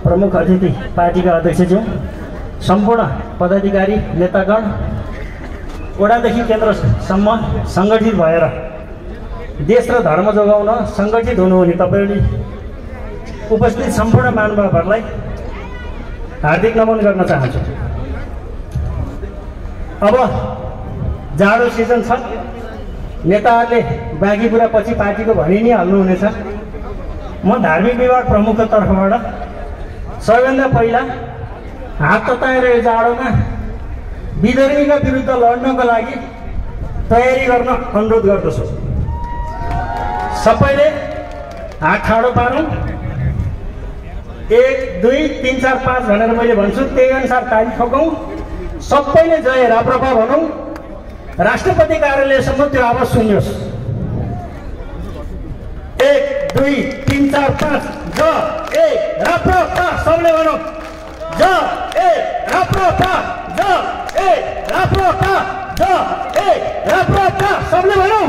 प्रमुख अतिथि पार्टीका अध्यक्षज्यू, सम्पूर्ण पदाधिकारी नेतागण, वडादेखि केन्द्रसम्म सङ्गठित भएर देश र धर्म जोगाउन सङ्गठित हुनुहुने तपाईँहरूले उपस्थित सम्पूर्ण महानुभावहरूलाई हार्दिक नमन गर्न चाहन्छु। अब जाडो सिजन छ, नेताहरूले बाँकी कुरा पछि पार्टीको भनि नै हाल्नुहुनेछ। म धार्मिक विभाग प्रमुखको तर्फबाट सबैभन्दा पहिला हात तताएर यो जाडोमा विधर्मीका विरुद्ध लड्नको लागि तयारी गर्न अनुरोध गर्दछु। सबैले हात ठाडो पारौँ। 1 2 3 4 5 भनेर मैले भन्छु, त्यही अनुसार ताली ठोकौँ। सबैले जय राप्रपा भनौँ। राष्ट्रपति कार्यालयसम्म त्यो आवाज सुनियोस्। 1 2 3 4 5 जय राप्रपा, सबले भनौँ जय राप्रपा, जय राप्रपा, जय राप्रपा, सबले भनौँ।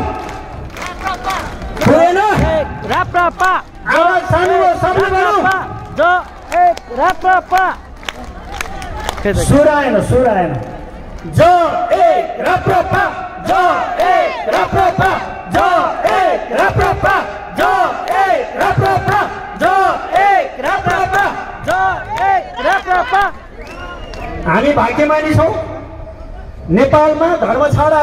राप्रपा आवाज सानो हो, सबले भनौँ जय राप्रपा। सुर आएन जय राप्रपा, जय राप्रपा, जय राप्रपा, जय राप्रपा, जय राप्रपा, जय राप्रपा। हामी भाग्यमानी छौँ। नेपालमा धर्म छाडा